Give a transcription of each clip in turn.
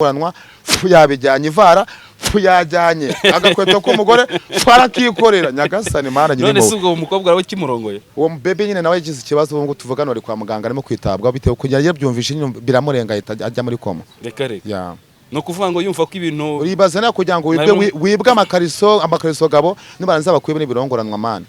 Kuranwa yabijyanye ivara, yajyanye agakweto k'umugore, arakikorera. Nyagasani Mana None nyir'impuhwe. se ubwo umukobwa wawe kimurongoye? Uwo bebe nyine nawe yagize ikibazo, ubu ngubu tuvugana ari kwa muganga, arimo kwitabwaho bitewe kugira yabyumvishe nyine biramurenga, ahita ajya muri koma. Reka reka. Ya. Ni ukuvuga ngo yumva ko ibintu Uribaza nawe kugira ngo wibwe wibwe amakariso gabo, nibarangiza bakwibe n'ibirongoranwa, man.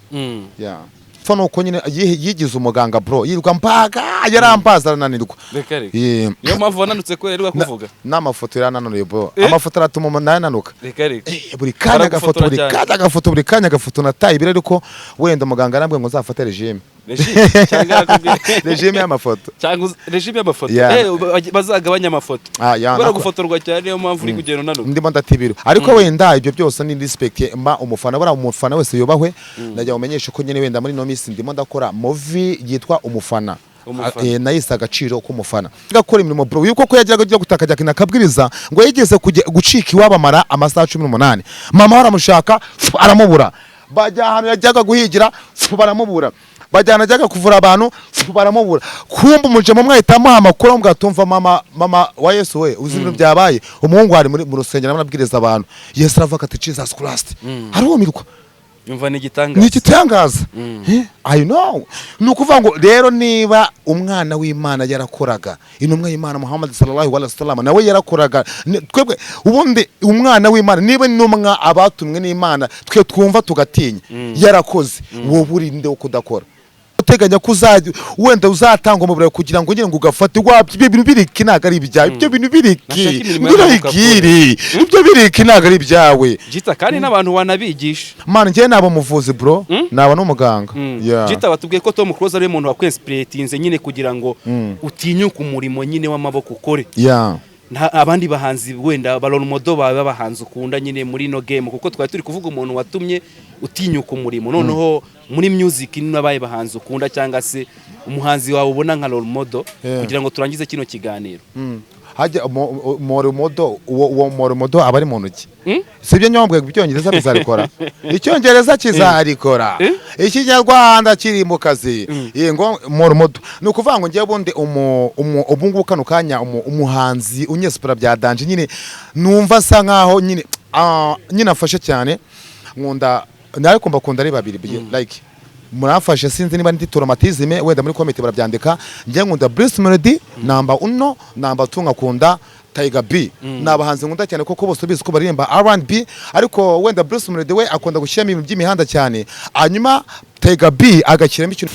Ya, pfa nuko nyine yigize umuganga, bro, yirirwa mbaga, yarambaza arananirwa. Reka reka. Yeah. Niyo mpamvu wananutse ko rero kuvuga. N'amafoto yarananuriye, bro. Eh? Amafoto aratuma umuntu nawe ananuka. Reka reka. Buri kanya agafoto, Baragufotora buri cyane. kanya agafoto, buri kanya agafoto. Nataye ibiro, ariko wenda muganga arambwiye ngo nzafate regime. Regime cyangwa yarakubwiye? Regime y'amafoto. Cyangwa regime y'amafoto. Yeah. Bazagabanya amafoto. Ah, ya, kubera gufotorwa cyane, niyo mpamvu uri kugenda unanuka. Ndimo ndata ibiro, ariko wenda ibyo byose ni respect mba umufana. Buriya umufana wese yubahwe. Ndagira umenyeshe ko nyine wenda muri ino minsi ndimo ndakora movie yitwa Umufana. Umufana. Nayise Agaciro k'Umufana. Gakora imirimo, bro, yuko ko yajyaga ajya gutaka, ajya akabwiriza ngo yigeze kujya gucika iwabo, amara amasaha 18, mama we aramushaka aramubura, bajya ahantu yajyaga guhigira baramubura, bajyana ajyaga kuvura abantu baramubura. Kumva umujama umwe ahita amuha amakuru, amubwira ati: "Umva mama, mama wa Yesu we, uzi ibintu byabaye? Umuhungu ari muri mu rusengero arimo arabwiriza abantu." Yesu aravuga ati: "Jesus Christ." Arumirwa. Yumva ni igitangaza. Ni igitangaza. I know. Ni ukuvuga ngo rero niba umwana w'Imana yarakoraga, intumwa y'Imana Muhammad sallallahu alaihi wasallam nawe yarakoraga. Twebwe ubundi umwana w'Imana, niba intumwa abatumwe n'Imana twe twumva tugatinya yarakoze, wowe urinde wo kudakora? Uteganya ko uzajya wenda uzatanga umubiri wawe kugira ngo nyine ngo ugafate wabyo, ibyo bintu biriki ntabwo ari ibyawe, ibyo bintu biriki. Nashaka imirimo y'amaboko. Birikiri ibyo biriki ntabwo ari ibyawe. Jita, kandi n'abantu wanabigisha. Man, njyewe naba umuvuzi, bro, naba n'umuganga. Yeah. Jita, batubwiye ko Tom Close ari we muntu wakwinspiratinze nyine kugira ngo utinyuke umurimo nyine w'amaboko ukore. Nta abandi bahanzi wenda ba role model bawe b'abahanzi ukunda nyine muri ino game? Kuko twari turi kuvuga umuntu watumye utinyuka umurimo, noneho muri music ni n'abaye bahanzi ukunda cyangwa se umuhanzi wawe ubona nka role model, kugira ngo turangize kino kiganiro. Hajya role model, uwo role model aba ari mu ntoki. Si ibyo nyombwe, ibyongereza bizarikora, icyongereza kizarikora, ikinyarwanda kiri mu kazi. Ngo role model ni ukuvuga ngo ngewe ubundi ubu ngubu kano kanya umuhanzi unyesipura bya danger nyine numva asa nkaho nyine nyine afashe cyane, nkunda nawe kumva akunda ari babiri, like muramfashe, sinzi niba ndi traumatisme, wenda muri comment barabyandika. Njye nkunda Bruce Melody number uno, number two nkakunda Tiger B. Ni abahanzi nkunda cyane kuko bose ubizi ko baririmba R&B, ariko wenda Bruce Melody we akunda gushyiramo ibintu by'imihanda cyane, hanyuma Tiger B agashyiramo ikintu.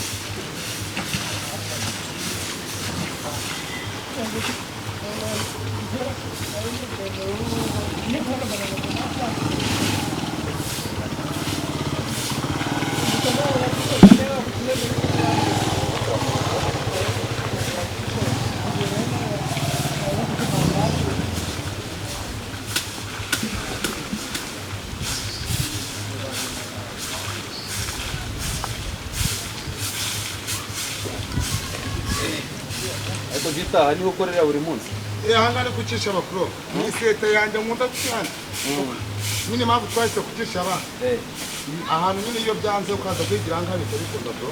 Ariko Jita, niho ukorera buri munsi? Aha ni kucisha abakuru, ni iseta yanjye nkunda cyane nyine. Impamvu twahise kucisha abana ahantu nyine, iyo byanze ukaza kwigira aha ngaha bihita bikunda, bro.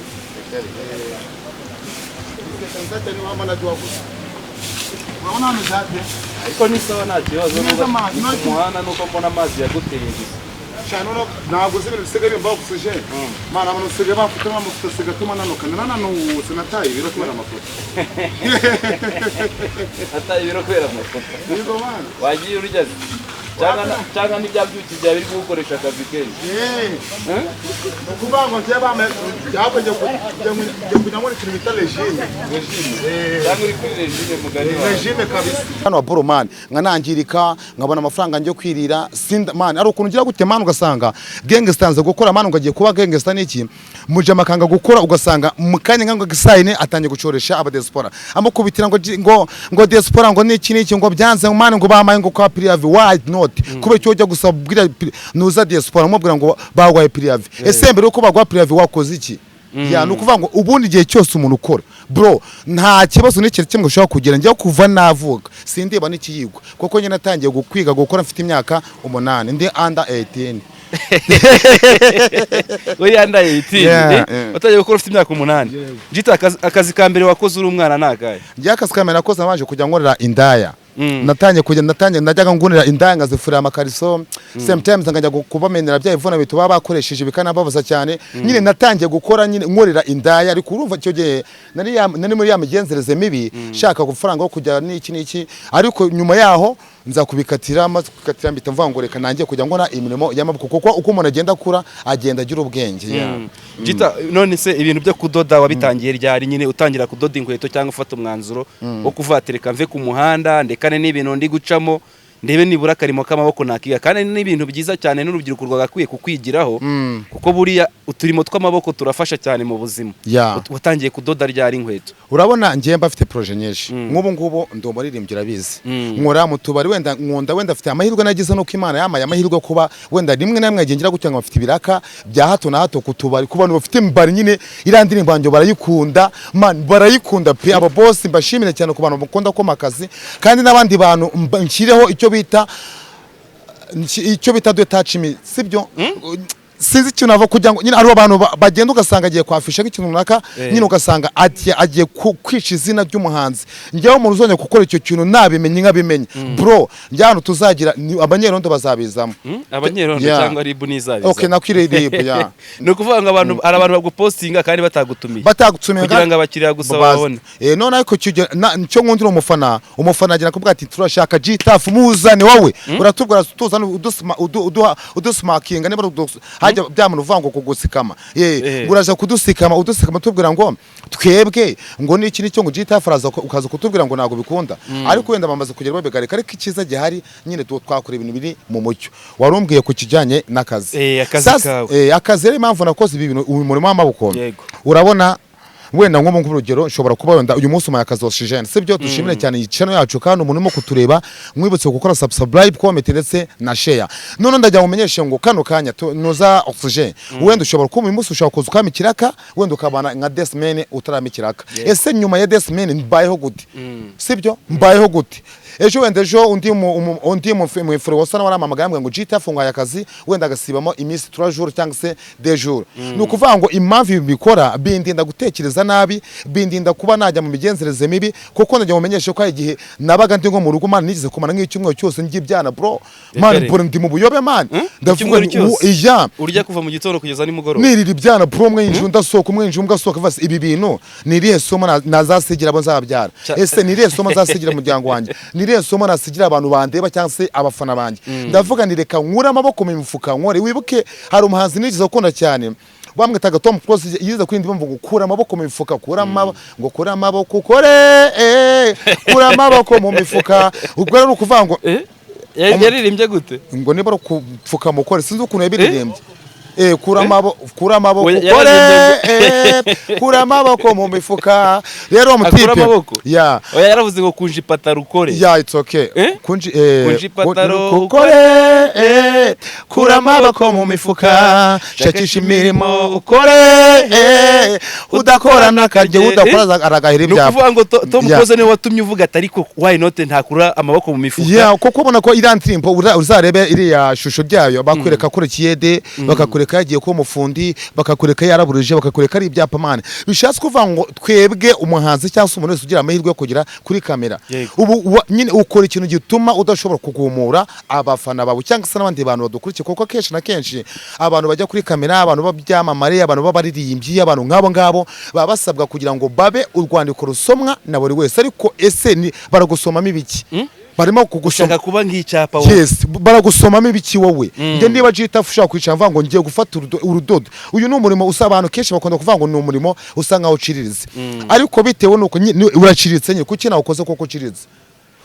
Iseta nziza cyane, niho manager waguze, urabona hano jade. Ariko ni sawa, nta kibazo. Neza, man. Ni ku muhanda, nuko mbona amazi yaguteye gusa. Cyane no ntabwo uzi ibintu bisigaye bimba oxygen, man. Abantu basigaye bafite amafoto asigaye atuma nanuka, nananutse, nataye ibiro kubera amafoto. Ataye ibiro kubera amafoto? Yego, man. Wagiye urya se? Cyangwa n'ibya byuki byawe biri kugukoresha akazi kenshi? Ni ukuvuga ngo njyewe bambaye ahubwo njye kujya nkora ikintu bita regime. Regime, cyangwa uri kuri regime mugani wawe? Regime kabisa. Hano wa bro, man, nkanangirika, nkabona amafaranga njye kwirira sinda, man. Ari ukuntu ugira gute, man, ugasanga gangster nze gukora, man, ngo agiye kuba gangster niki, mujama akanga gukora, ugasanga mu kanya nkango gisayine atangiye gucoresha aba diaspora, amukubitira ngo diaspora ngo niki niki, ngo byanze, man, ngo bamaye ngo kwa préavis. Why not? Kubera icyo ujya gusaba ubwira nuza diaspora umubwira ngo bagwaye préavis, ese mbere uko bagwa préavis wakoze iki? Ya, ni ukuvuga ngo ubundi igihe cyose umuntu ukora, bro, nta kibazo n'ikintu kimwe ushobora kugira. Njya kuva navuga sindeba n'ikiyigwa, kuko nyine natangiye kwiga gukora mfite imyaka 8, ndi under 18. We yandaye 18? Yeah, yeah. Watangiye gukora ufite imyaka 8, Jita. Akazi ka mbere wakoze uri umwana ni akahe? Njye akazi ka mbere nakoze, nabanje kujya nkorera indaya. Natangiye kujya, natangiye najyaga ngunira indaya nkazifurira amakariso, sometimes nkajya kubamenera bya ivuna bitu baba bakoresheje, bikanababaza cyane. Nyine natangiye gukora nyine nkorera indaya, ariko urumva icyo gihe nari muri ya migenzereze mibi, shaka gufaranga wo kujya n'iki n'iki. Ariko nyuma yaho nza kubikatira, maze kubikatira mpita mvuga ngo reka nangiye kujya nkora imirimo y'amaboko, kuko uko umuntu agenda akura agenda agira ubwenge, yeah. Gita, none se ibintu byo kudoda wabitangiye ryari nyine? Utangira kudoda inkweto cyangwa ufata umwanzuro wo kuvatereka mve ku muhanda, ndekane n'ibintu ndi gucamo, ndebe nibura akarimo k'amaboko nakiga? Kandi ni ibintu byiza cyane n'urubyiruko rwagakwiye kukwigiraho, kuko buriya uturimo tw'amaboko turafasha cyane mu buzima. Watangiye kudoda ryari inkweto? Urabona ngiye mba mfite projet nyinshi. Nk'ubu ngubu ndi umuririmbyi, urabizi, nkora mu tubari, wenda nkunda, wenda afite amahirwe nagize nuko Imana yamaye amahirwe yo kuba wenda rimwe na rimwe ngira gutya ngo mfite ibiraka bya hato na hato ku tubari, ku bantu bafite mbari nyine. Iriya ndirimbo yanjye barayikunda man, barayikunda pe. Aba boss mbashimire cyane ku bantu bakunda koma akazi, kandi n'abandi bantu nshyireho icyo bita do touch me, sibyo? Sinzi ikintu nava kugira ngo nyine hari abantu bagenda ugasanga agiye kwafisha nk'ikintu runaka, nyine ugasanga agiye kwica izina ry'umuhanzi. Njyewe umuntu uzongera gukora icyo kintu nabimenye nkabimenye, bro, njye ahantu tuzagira ni abanyerondo bazabizamo. Abanyerondo cyangwa RIB nizabiza? Okay, nakwiriye RIB, yeah. Ni ukuvuga ngo abantu, hari abantu bagupostinga kandi batagutumiye, batagutumiye, kugira ngo abakiriya gusa babone. None ariko icyo nkundira umufana, umufana agira kuvuga ati turashaka G-Taff, muzane wowe uratubwira tuzane udusumakinga niba hajya bya muntu uvuga ngo kugusikama, ngo uraza kudusikama, udusikama tubwira ngo twebwe ngo niki nicyo, ngo G-Taff araza ukaza kutubwira ngo ntabwo bikunda. Ariko wenda bamaze kugera babigarika. Ariko icyiza gihari nyine twakora ibintu biri mu mucyo. Warumbwiye ku kijyanye n'akazi. Akazi kawe. Akazi rero, impamvu nakoze ibi bintu, uyu murimo w'amaboko, urabona wenda nko mu urugero nshobora kuba wenda uyu munsi umaye akazi Oxygen, sibyo? Dushimire cyane iyi channel yacu, kandi umuntu urimo kutureba mwibutse gukora subscribe, comment ndetse na share. None ndagira ngo umenyeshe ngo kano kanya nuza Oxygen, wenda ushobora kuba uyu munsi ushobora kuza ukama ikiraka, wenda ukabana nka 2 semaines utarama ikiraka. Ese nyuma ya 2 semaines mbayeho gute? Sibyo? Mbayeho gute? Ejo wenda ejo undi mu influencer nawe arampamagaye ambwira ngo G afungaye akazi, wenda agasibamo iminsi 3 jours cyangwa se 2 jours. Ni ukuvuga ngo impamvu ibi bikora bindinda gutekereza nabi, bindinda kuba najya mu migenzereze mibi, kuko ndagira ngo mumenyeshe ko hari igihe nabaga ndi nko mu rugo, man, nigeze kumara nk'icyumweru cyose njya bro, man, Reka. bro, ndi mu buyobe, man. Ndavuga Icyumweru nti, cyose? Iya. Urya kuva mu gitondo kugeza nimugoroba? Nirira ibyana, bro, umwe yinjira undi asohoka, umwe yinjira undi asohoka. Vasi ibi bintu ni irihe somo nazasigira abo nzabyara? Ese ni irihe somo nzasigira umuryango wanjye? Ni irihe somo nasigira abantu bandeba cyangwa se abafana banjye? Ndavuga ni reka nkure amaboko mu mifuka nkore. Wibuke hari umuhanzi nigeze gukunda cyane bamwitaga Tom Close, yize kuri ndirimbo ngo kura amaboko mu mifuka, kura amaboko, ngo kura amaboko ukore, kura amaboko mu mifuka. Ubwo rero ni ukuvuga ngo Yaririmbye gute? Ngo niba ari ukupfukama ukore, sinzi ukuntu yabiririmbye. Kura amaboko, kura amaboko Oya, ukore, yararimbye. Kura amaboko mu mifuka. Rero uwo Akura mutipe amaboko? Yeah. Oya, yaravuze ngo kunja ipataro ukore. Yeah, it's okay. Eh? Kunji, Kunja ipataro ukore, kura amaboko mu mifuka, shakisha imirimo ukore, udakora n'akaryo, udakora aragahira Ni ibyapa. ukuvuga ngo Tom Close niwe watumye uvuga ati ariko why not ntakura amaboko mu mifuka? Yeah, kuko ubona ko iriya ndirimbo uzarebe iriya shusho ryayo, bakwereka akora ikiyede, bakakwereka yagiye kuba umufundi, bakakwereka yaraburije, bakakwereka ari ibyapa, man. Bishatse kuvuga ngo twebwe umuhanzi cyangwa se umuntu wese ugira amahirwe yo kugera kuri kamera, ubu nyine ukora ikintu gituma udashobora kugumura abafana bawe cyangwa se n'abandi bantu badukurikiye, kuko kenshi na kenshi abantu bajya kuri kamera, abantu b'abyamamare, abantu b'abaririmbyi, abantu nk'abo ngabo baba basabwa kugira ngo babe urwandiko rusomwa na buri wese. Ariko ese ni baragusomamo ibiki? Barimo kugusoma Ushaka kuba nk'icyapa wowe. Yes, baragusomamo ibiki wowe? Njye niba G-Taff ushaka kwicara mvuga ngo ngiye gufata urudodo, uyu ni umurimo usa abantu kenshi bakunda kuvuga ngo ni umurimo usa nkaho uciriritse, ariko bitewe nuko uraciriritse nyine, kuki nawe ukoze koko uciriritse?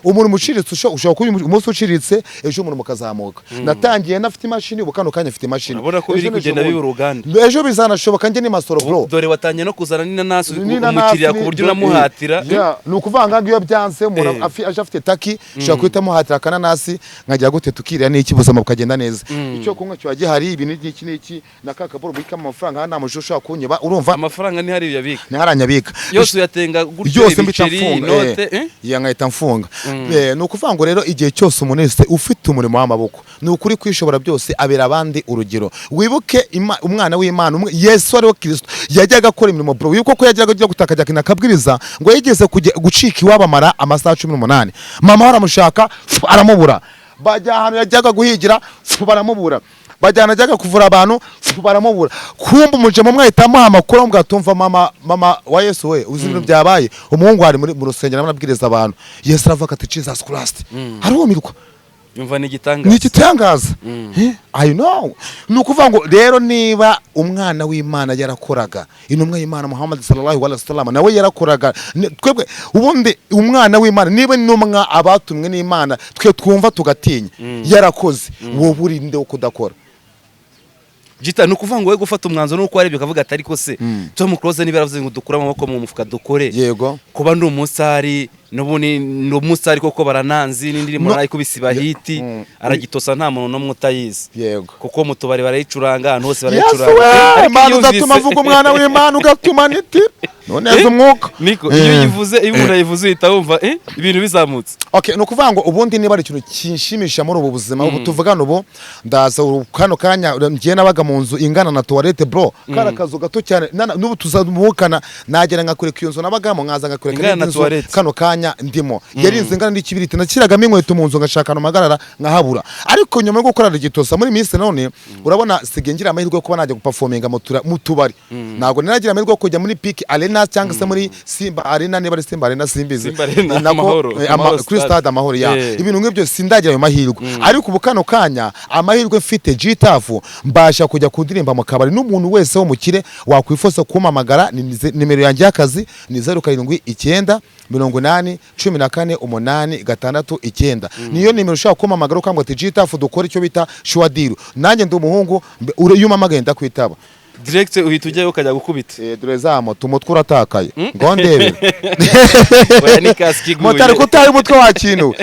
Umurimo uciriritse ushobora kuba umunsi uciriritse, ejo umurimo ukazamuka. Natangiye nafite imashini, ubu kano kanya mfite imashini. Urabona ko biri Ejo n'ejo kugenda bundi. biba uruganda. Ejo bizanashoboka njye ni masoro, bro. Dore watangiye no kuzana n'inanasi, N'inanasi umukiriya ku buryo unamuhatira. Yeah, ni ukuvuga ngo iyo byanze umuntu aje afite taki, ushobora guhita amuhatira akananasi, nkagira gute, tukirira n'iki, ubuzima bukagenda neza. Icyo kunywa kiba gihari, ibi n'iki n'iki na ka kaboro bikamo amafaranga, nta mujura ushobora kunyiba, urumva? Amafaranga ni hariya uyabika? Ntiharanyabika. Yose uyatenga gutyo? Yose mbita Ibiceri, mfunga, inote, eh? Yeah, nkahita mfunga. Ni ukuvuga ngo rero igihe cyose umuntu wese ufite umurimo w'amaboko, ni ukuri kwishobora byose, abera abandi urugero. Wibuke umwana w'Imana umwe, Yesu ariwe Kristo, yajyaga akora imirimo, bro. Wibuke ko yajyaga ajya gutaka, ajya akabwiriza, ngo yigeze kujya gucika iwabo amara amasaha 18. Mama we aramushaka aramubura, bajya ahantu yajyaga guhigira baramubura, bajyana ajyaga kuvura abantu baramubura. Kumva umujama umwe ahita amuha amakuru, amubwira ati: "Umva mama, mama wa Yesu we, uzi ibintu byabaye? Umuhungu ari muri mu rusengero arimo arabwiriza abantu." Yesu aravuga ati: "Jesus Christ!" Arumirwa. Yumva ni igitangaza. Ni igitangaza. I know. Ni ukuvuga ngo rero niba umwana w'Imana yarakoraga, intumwa y'Imana Muhammad sallallahu alaihi wasallam nawe yarakoraga. Twebwe ubundi umwana w'Imana, niba intumwa abatumwe n'Imana twe twumva tugatinya yarakoze, wowe urinde wo kudakora? Gita, ni ukuvuga ngo wowe gufata umwanzuro nuko warebye ukavuga ati: "Ariko se Tom Close niba yaravuze ngo dukure amaboko mu mufuka dukore, kuba ndi umustar, n'ubundi ni umustar koko, barananzi n'indirimbo No. narayikubise iba hit." Aragitosa, nta muntu n'umwe utayizi, kuko mu tubari barayicuranga, ahantu hose Yesu barayicuranga. we! Ariko Imana iyo ugatuma avuga umwana w'Imana, ugatuma niti noneza umwuka. Niko iyo uyivuze, iyo umuntu ayivuze, uhita wumva ibintu bizamutse. Okay, ni ukuvuga ngo ubundi niba ari ikintu kinshimisha muri ubu buzima ubu tuvugana ubu, ndaza ubu kano kanya ngiye nabaga mu nzu ingana na toilette, bro, kari akazu gato cyane. N'ubu tuzamukana, nagera ngakureka iyo nzu nabagamo, nkaza ngakureka Ingana na n'indi nzu. toilette. Kano kanya ndimo yari inzu ingana n'ikibiriti, nashyiragamo inkweto mu nzu, ngashaka ahantu mpagarara nkahabura. Ariko nyuma yo gukora igitosa muri minsi none, urabona sigaye ngira amahirwe yo kuba najya guperforminga mu tubari. Ntabwo naragira amahirwe yo kujya muri BK Arena cyangwa se muri Simba Arena, niba ari Simba Arena simbizi. Simba Arena, Nako, Amahoro, Amahoro kuri Stade. Stade Amahoro ya ibintu nk'ibyo sindagira ayo mahirwe. Ariko ubu kano kanya amahirwe mfite, G-Taff, mbasha kujya kudirimba mu kabari n'umuntu wese wo mukire wakwifuza kumpamagara, ni nimero yanjye y'akazi ni 0798014869. Niyo nimero ushobora kumpamagara ukambwira ati: "G-Taff, dukora icyo bita sure deal." Nanjye ndi umuhungu, iyo umpamagaye ndakwitaba. Direct uhita ujyayo ukajya gukubita. Dore za moto, umutwe uratakaye ngo ndebe. Oya, ni kasike iguye. Motari kutaye umutwe wakintu.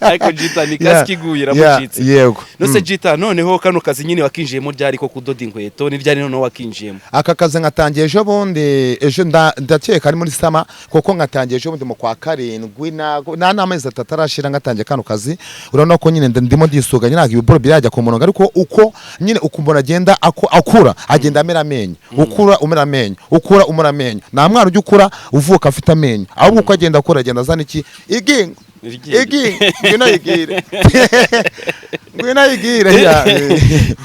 Ariko Jita, ni kasike iguye, iramucitse. Yego. Nose Jita, noneho kano kazi nyine wakinjiyemo ryari ko kudoda inkweto? Ni ryari noneho wakinjiyemo? Aka kazi nkatangiye ejo bundi, ejo ndakeka ari muri summer, kuko nkatangiye ejo bundi mu kwa karindwi, nta n'amezi 3 arashira ngatangiye kano kazi. Urabona ko nyine ndimo ndisuganya, ntabwo ibiboro birajya ku murongo, ariko uko nyine uko umuntu agenda akura agenda amera amenyo, ukura umera amenyo, ukura umera amenyo. Nta mwana ujya ukura uvuka afite amenyo, ahubwo uko agenda akura agenda azana iki? Igingo. Iryinyo. Igingo, ngwino yigire, ngwino yigire ya.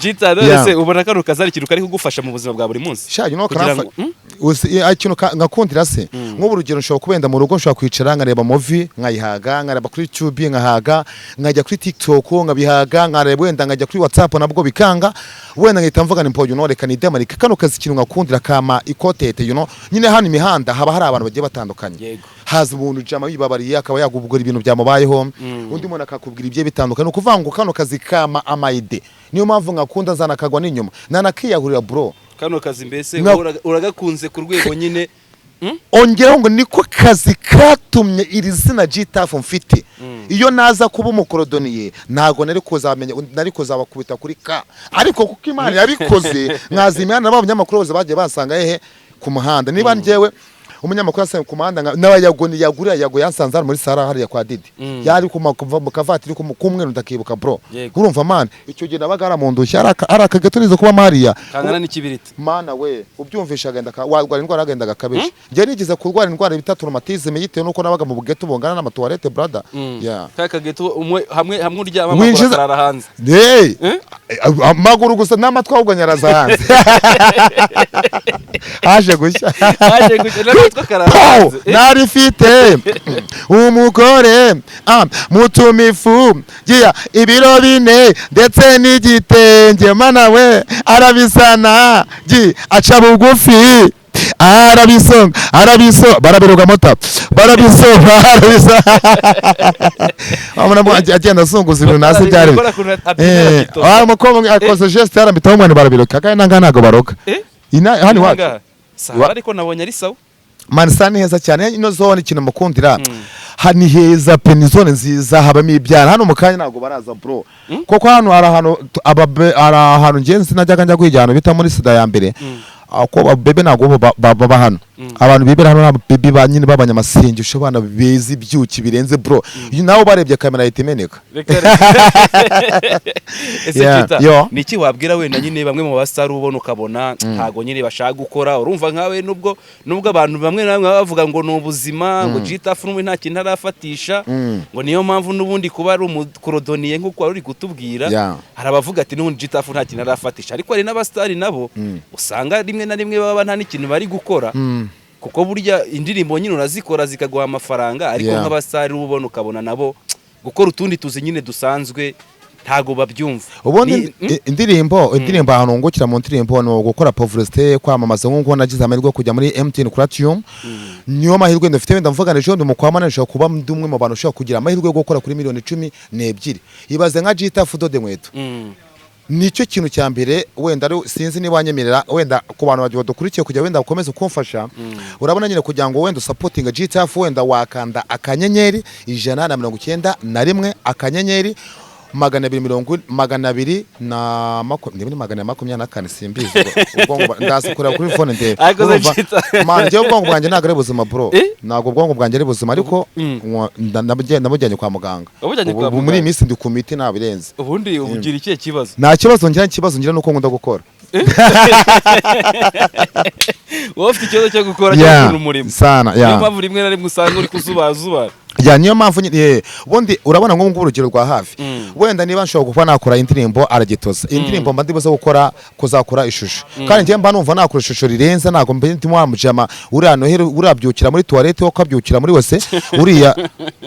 Jita, none se ubona kano kazi ari ikintu kari kugufasha mu buzima bwa buri munsi? Sha, you know, Kugira karamfa ngo uzi ikintu ngakundira se, nk'ubu urugero nshobora kubenda mu rugo, nshobora kwicara nkareba movie nkayihaga, nkareba kuri YouTube nkahaga, nkajya kuri TikTok nkabihaga, nkareba wenda nkajya kuri WhatsApp nabwo bikanga, wenda nkahita mvuga ni mpo, you know, reka nidemarike. Kano kazi ikintu ngakundira kama ikotete, you know, nyine hano imihanda haba hari abantu bagiye batandukanye. Haza umuntu jama yibabariye, akaba yakubwira ibintu byamubayeho, undi muntu akakubwira ibye bitandukanye. Ni ukuvuga ngo kano kazi kama ama idées, niyo mpamvu ngakunda, nzanakagwa n'inyuma nanakiyahurira, bro. Kano kazi mbese uragakunze ku rwego nyine? Ongeraho ngo niko kazi katumye iri zina G-Taff mfite. Iyo naza kuba umukorodoniye ntabwo nari kuzamenya, nari kuzabakubita kuri ka. Ariko kuko Imana yabikoze nkaza imihanda, n'abanyamakuru bose bagiye bansanga hehe? Ku muhanda. Niba njyewe umunyamakuru yasanze ku muhanda n'abayago yaguriya yago yansanze hano muri sara hariya kwa Didi, yari kuva mu kavatiri k'umweru, ndakibuka, bro. Urumva man, icyo gihe nabaga ari mu ndushya, ari akagato nize kuba mariya. Kangana n'ikibiriti. Mana we, ubyumvisha agenda warwara indwara agenda gakabije. Njye nigeze kurwara indwara bita traumatisme yitewe nuko nabaga mu bugeto bungana n'amatoilette, brother, yeah. Ka kageto umwe hamwe hamwe uryama amaguru akarara hanze. Hey! Eh? Amaguru gusa n'amatwi ahubwo nyaraza hanze, haje gushya. Haje gushya n'amatwi akarara Pow! hanze. Nari mfite umugore mutumifu giya ibiro 4 ndetse n'igitenge. Mana we, arabisana gi aca bugufi, arabisonga, arabiso barabiruga mota barabiso barabisa. Wabona mo agenda azunguza ibintu ntazi ibyo ari byo. Gukora ukuntu abyina aragitoza. Umukobwa akoze geste yarambitaho umwana, barabiruka kandi nanga ntago baroga. Hano iwacu. Inanga. Sahara, ariko nabonye ari sawa. Man, sa ni heza cyane ino zone. Ikintu mukundira ha ni heza pe, ni zone nziza, habamo ibyana. Hano mu kanya ntabwo baraza, bro, kuko hano hari ahantu hari ahantu ngenzi najyaga njya kwiga, ahantu bita muri sida ya mbere, ako bebe ntabwo bo baba hano. Abantu bibera hano ni baby ba nyine b'abanyamasengesho, abana beza, ibyuki birenze, bro. Nawe barebye kamera ahita imeneka. Reka reka. Ese Yeah, Chita, yo. ni iki wabwira wenda nyine bamwe mu basitari ubona ukabona ntago nyine bashaka gukora? Urumva nkawe, nubwo abantu bamwe na bamwe baba bavuga ngo ni ubuzima, ngo G-Taff n'ubundi nta kintu arafatisha, ngo niyo mpamvu n'ubundi kuba ari umukorodoniye nk'uko wari uri kutubwira. Hari abavuga ati n'ubundi G-Taff nta kintu arafatisha, ariko hari n'abasitari nabo usanga rimwe na rimwe baba nta n'ikintu bari gukora, kuko burya indirimbo nyine urazikora zikaguha amafaranga, ariko nk'abasitari uba ubona ukabona nabo gukora utundi tuzi nyine dusanzwe ntago babyumva. Ubundi indirimbo ahantu wungukira mu ndirimbo ni ugukora publicité, kwamamaza, nk'uko nagize amahirwe yo kujya muri MTN Platinum. Niyo mahirwe ndafite. Wenda mvuga ejo ndi mu kwa munani, nshobora kuba ndi umwe mu bantu ushobora kugira amahirwe yo gukora kuri miliyoni 12. Ibaze nka G-Taff udoda inkweto. Nicyo kintu cya mbere. Wenda ari sinzi niba wanyemerera, wenda ku bantu badukurikiye, kugira wenda bakomeze kumfasha. Urabona nyine, kugira ngo wenda usupportinga G-Taff, wenda wakanda *191 akanyenyeri magana abiri mirongo magana abiri na niba ni 224, simbizi. Ubwonko ndazi kureba kuri phone ndebe. Ariko se Urumva? Chita- Man, njyewe ubwonko bwanjye ntabwo ari buzima, bro. Eh? Ntabwo ubwonko bwanjye ari buzima, ariko namujyanye kwa muganga. Wamujyanye kwa Ubu muri muganga? iyi minsi ndi ku miti, nta birenze. Ubundi ugira ikihe kibazo? Nta kibazo ngira. Ikibazo ngira nuko nkunda gukora. Wowe ufite ikibazo cyo gukora, cyo Yeah, gukunda umurimo. sana. Niyo Yeah. mpamvu rimwe na rimwe usanga uri kuzubazubara. Yeah, niyo mpamvu nyine, ubundi urabona nk'ubu ngubu urugero rwa hafi, wenda niba nshobora kuba nakora indirimbo aragitoza indirimbo, mba ndibuze gukora kuzakora ishusho, kandi njyewe mba numva nakora ishusho rirenze. Ntabwo mba ndi wa mujama uriya Noheli urabyukira muri toilette, wo kabyukira muri wese, uriya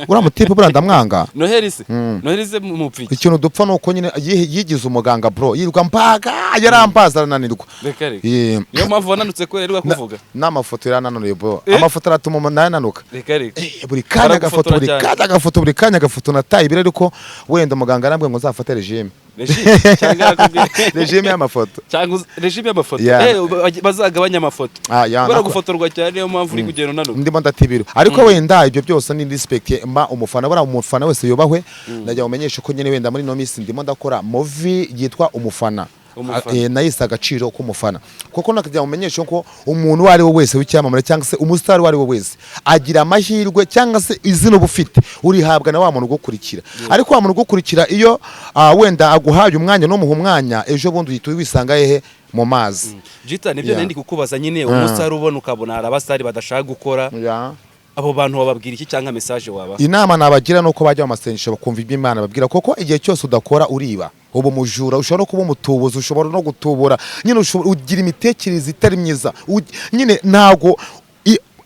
mutipe buriya ndamwanga. Noheli se, Noheli se mupfiki? Ikintu dupfa ni uko nyine yigize umuganga, bro, yirirwa mbaga, yarambaza arananirwa. Reka reka. Niyo mpamvu wananutse ko rero kuvuga. N'amafoto yarananuriye, bro. Eh? Amafoto aratuma umuntu nawe. Reka reka. Buri kanya agafoto, buri Baragufotora cyane. kanya agafoto, buri kanya agafoto. Nataye ibiro, ariko wenda muganga arambwiye ngo nzafate regime. Regime cyangwa yarakubwiye? Regime y'amafoto. Cyangwa regime y'amafoto. Yeah. Bazagabanya amafoto. Ah, yeah, kubera gufotorwa cyane, niyo mpamvu uri kugenda unanuka. Ndimo ndata ibiro, ariko wenda ibyo byose ni respect mba umufana. Buriya umufana wese yubahwe. Ndagira umenyeshe ko nyine wenda muri ino minsi ndimo ndakora movie yitwa Umufana. Umufana. Nayise Agaciro k'umufana, kuko nakagira umenyeshe ko umuntu uwo ari we wese w'icyamamare cyangwa se umusitari uwo ari we wese agira amahirwe, cyangwa se izina uba ufite urihabwa na wa muntu ugukurikira. Ariko wa muntu ugukurikira iyo wenda aguhaye umwanya n'umuha umwanya, ejo bundi uhita wisanga hehe? Mu mazi. Jita, nibyo nari ndi kukubaza nyine. Umusitari ubona ukabona hari abasitari badashaka gukora. Abo bantu wababwira iki cyangwa message waba? Inama nabagira ni uko bajya mu masengesho, bakumva ibyo Imana babwira, kuko igihe cyose udakora uriba, uba umujura, ushobora no kuba umutubuzi, ushobora no gutubura nyine, ugira imitekerereze itari myiza. Nyine ntago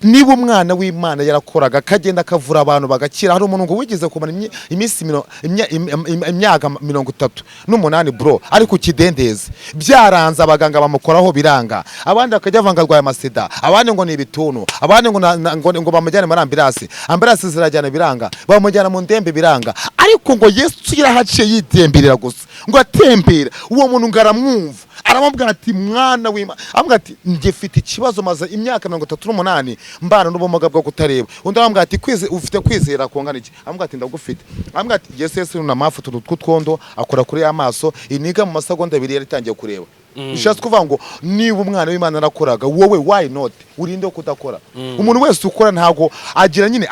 niba umwana w'Imana yarakoraga, akagenda akavura abantu bagakira. Hari umuntu ngo wigeze kumara iminsi imyaka 38, bro, ari ku kidendezi, byaranze, abaganga bamukoraho biranga, abandi bakajya bavanga arwaye amasida, abandi ngo ni ibituntu, abandi ngo ngo bamujyane muri ambulance, ambulance zirajyana biranga, bamujyana mu ndembe biranga, ariko ngo Yesu yarahaciye yitemberera gusa, ngo atembera, uwo muntu ngo aramwumva, aramubwira ati: "Mwana w'Imana," aramubwira ati: "Njye mfite ikibazo, maze imyaka 38 mbana n'ubumuga bwo kutareba." Undi aramubwira ati: "Ufite kwizera kungana iki?" Aramubwira ati: "Ndagufite." Aramubwira ati: "Yesu yunama afata utuntu tw'utwondo, akora kuri ya maso iniga, mu masegonda 2 yari itangiye kureba." Bishatse kuvuga ngo niba umwana w'Imana yarakoraga, wowe why not? Urinde wo kudakora? Umuntu wese ukora ntabwo agira nyine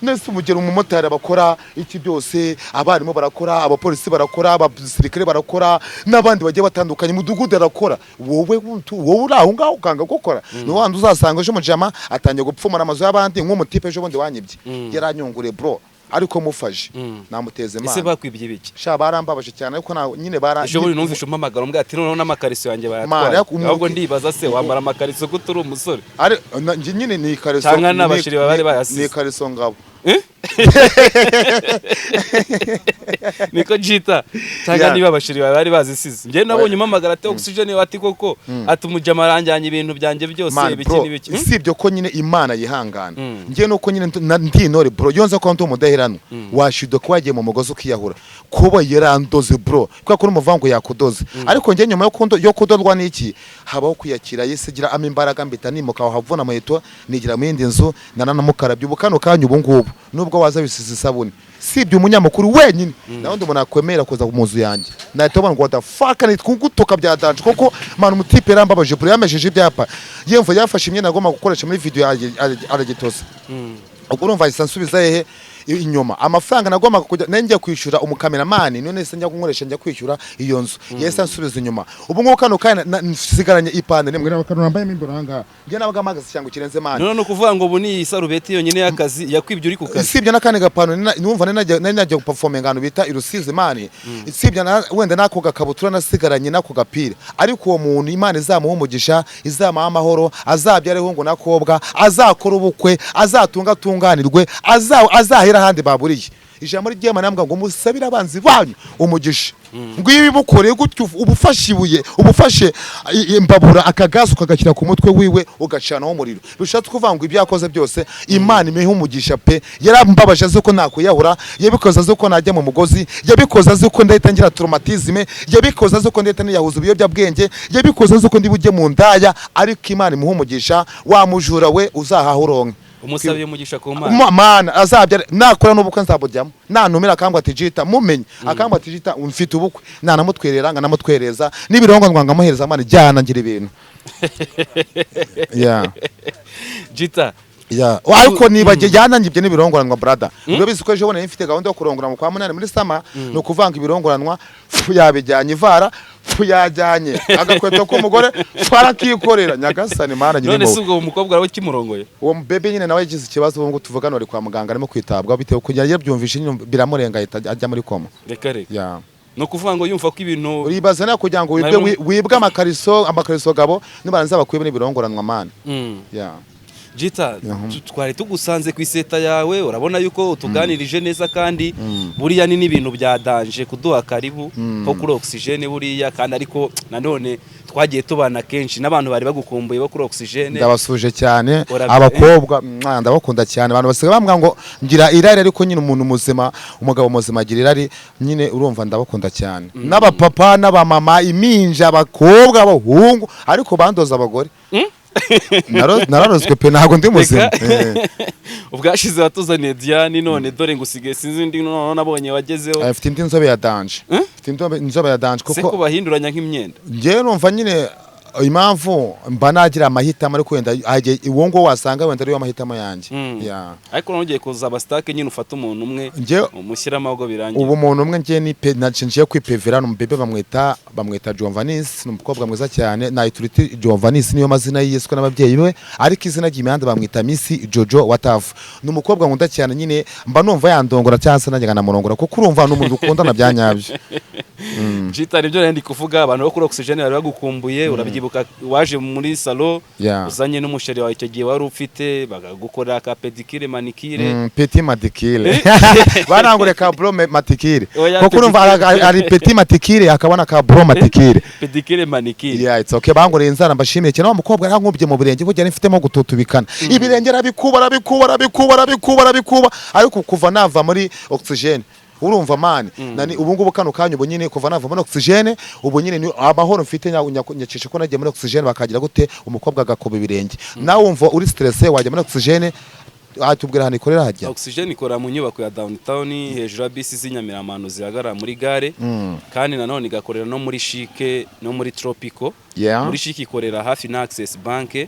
nese umugero umumotari abakora iki byose, abarimu barakora, abapolisi barakora, abasirikare barakora, n'abandi bagiye batandukanye, umudugudu arakora. Wowe wowe uri aho ngaho ukanga gukora, ni wandi uzasanga ejo mujama atangiye gupfumura amazu y'abandi, nk'umutipe ejo bundi wanyibye, yaranyunguriye, bro, ariko mufashe namuteza Ese Imana. bakwibye ibiki? Sha, barambabaje cyane, ariko nyine bara Ejo bundi numvishe umpamagara umbwira ati noneho n'amakariso yanjye Man, bayatwaye. ariko Ahubwo ndibaza se wambara amakariso ko utari umusore? Ari njye nyine ni ikariso. Cyangwa n'abashiri bari bayasize. Ni ikariso ngabo. Niko Jita, cyangwa niba abashiri bawe bari bazisize. Njye nabonye umpamagara ati oxygen, ati koko, ati umujama aranjyanye ibintu byanjye byose. Man, ibiki bro, n'ibiki. Usibye ko nyine Imana yihangana, njye nuko nyine ndi intore, bro. Iyo nza kuba ndi umudaheranwa, washiduka ko wagiye mu mugozi ukiyahura, kuba yarandoze, bro, kubera ko n'umuvango yakudoze. Ariko njye nyuma yo kudodwa n'iki, habaho kwiyakira. Yesu igira ama imbaraga, mbita nimuka aho havuna muheto, nigira mu yindi nzu, nananamukarabya. Ubu kano kanya, ubu ngubu nubwo Nubwo waza wisize isabune, sibye umunyamakuru wenyine, nawe undi umuntu akwemera kuza mu nzu yanjye, nahita ubona ngo what the fuck, ni kugutuka bya danger. Koko man, umutipe yarambabaje bro, yamesheje ibyapa, yemva yafashe imyenda agomba gukoresha muri video aragitosa. Ubwo urumva ahise ansubiza hehe? Inyuma. Amafaranga nagombaga kujya nari ngiye kwishyura umukameramani, none se njya kunkoresha, njya kwishyura iyo nzu, yahise ansubiza inyuma. Ubu ngubu kano kanya nsigaranye ipantaro imwe n'akantu nambayemo imbere aha ngaha. Njye nabaga mpagaze cyangwa kirenze, man. None ni ukuvuga ngo ubu ni isarubeti yonyine y'akazi yakwibye uri ku kazi? Usibye n'akandi gapantaro, numva nari nagiye guperforminga ahantu bita i Rusizi, man. Usibye wenda n'ako gakabutura nasigaranye n'ako gapira. Ariko uwo muntu Imana izamuha umugisha, izamuha amahoro, azabyare hungu n'akobwa, azakora ubukwe, azatunga atunganirwe, azahera ahandi baburiye. Ijambo ry'Imana rivuga ngo musabire abanzi banyu umugisha, ngo iyo ubimukoreye gutyo uba ufashe ibuye, uba ufashe imbabura, akagazi, ukagashyira ku mutwe wiwe, ugacanaho umuriro. Bishatse kuvuga ngo ibyo yakoze byose Imana imuhe umugisha pe. Yarambabaje azi ko nakuyahura, yabikoze azi ko najya mu mugozi, yabikoze azi ko ndahita ngira traumatisme, yabikoze azi ko ndahita niyahuza ibiyobyabwenge, yabikoze azi ko ndi bujye mu ndaya. Ariko Imana imuhe umugisha. Wa mujura we, uzahaha uronke. Umusabiye umugisha ku Mana. Mana azabyara, nakora n'ubukwe nzabujyamo. Nantumira akambwa ati "Jita", mumenye akambwa ati "Jita, mfite ubukwe", nanamutwerera nkanamutwereza n'ibirongo nkamuhereza. Mana jyana ngira ibintu, yeah. Jita. Yeah. Ariko nibagiye yanangibye n'ibirongoranwa, brother. Urabizi ko ejo bundi nari mfite gahunda yo kurongora mu kwa munani muri summer. Ni ukuvanga ibirongoranwa, fu yabijyanye, ivara fu yajyanye, agakweto k'umugore fu arakikorera. Nyagasani Mana None nyir'impuhwe. se ubwo umukobwa wawe ukimurongoye? Uwo bebe nyine nawe yagize ikibazo, ubu ngubu tuvugana ari kwa muganga, arimo kwitabwaho bitewe kugira yabyumvishe nyine biramurenga, ahita ajya muri koma. Reka reka! Yeah. Ni ukuvuga ngo yumva ko ibintu Uribaza nawe kugira ngo wibwe wibwe amakariso, amakariso gabo, nibarangiza bakwibe n'ibirongoranwa, man. Yeah. Jita, twari tugusanze ku iseta yawe, urabona yuko utuganirije neza, kandi buriya ni n'ibintu bya danger kuduha karibu nko kuri Oxygen buriya. Kandi ariko nanone twagiye tubana kenshi n'abantu bari bagukumbuye bo kuri Oxygen. Ndabasuje cyane. Abakobwa mwa, ndabakunda cyane. Abantu basigaye bambwira ngo ngira irari, ariko nyine umuntu muzima, umugabo muzima agira irari nyine. Urumva ndabakunda cyane, n'abapapa n'abamama, iminja, abakobwa, abahungu, ariko bandoza abagore. Nararozwe pe, ntabwo ndi muzima. Reka. Ubwashize watuzaniye Diane, none dore ngo usigaye sinzi undi noneho nabonye wagezeho. Mfite indi nzobe ya danger. Mfite inzobe ya danger. Se Kuko ko bahinduranya nk'imyenda? Njyewe numva nyine impamvu mba nagira amahitamo, ariko wenda uwo nguwo wasanga wenda ariyo amahitamo yanjye. Yeah. Ariko noneho ugiye kuzaba stuck nyine, ufata umuntu umwe Njyewe umushyiramo ahubwo birangiye. Ubu umuntu umwe ngiye ni pe ngiye kwipevera ni umubebe, bamwita Giovannis, ni umukobwa mwiza cyane. Nayituriti Giovannis niyo mazina yiswe n'ababyeyi be, ariko izina ry'imihanda bamwita Miss Jojo Watafu. Ni umukobwa nkunda cyane nyine, mba numva yandongora cyangwa se nanjye nkanamurongora, kuko urumva ni umuntu dukundana bya nyabyo. Jita, nibyo nari ndi kuvuga, abantu bo kuri Oxygen bari bagukumbuye. Urabyibuka waje muri salon uzanye n'umusheri wawe icyo gihe wari ufite, bakagukorera ka pédicure, manicure. Petit maticule, barangure ka bro maticule. Oya, Kuko urumva pedicure. Ari petit maticule, akabona ka bro maticule. Pédicure, manicure. Yeah, it's okay. Bangoreye inzara, mbashimiye cyane. Wa mukobwa yarankubye mu birenge, burya nifitemo gututubikana ibirenge, arabikuba, arabikuba, arabikuba, arabikuba, arabikuba. Ariko kuva nava muri Oxygen, urumva man, nani ubu ngubu kano kanya, ubu nyine kuva nava muri Oxygen, ubu nyine ni amahoro mfite. Nyakisha ko nagiye muri Oxygen, bakagira gute, umukobwa agakuba ibirenge. Nawe wumva uri stress, wajya muri Oxygen, atubwira ahantu ikorera hajya. Oxygen ikora mu nyubako ya Downtown, hejuru ya bisi z'inyamiramano zihagarara muri gare, kandi nanone igakorera no muri Chic no muri Tropico. Muri Chic ikorera hafi na Access Bank.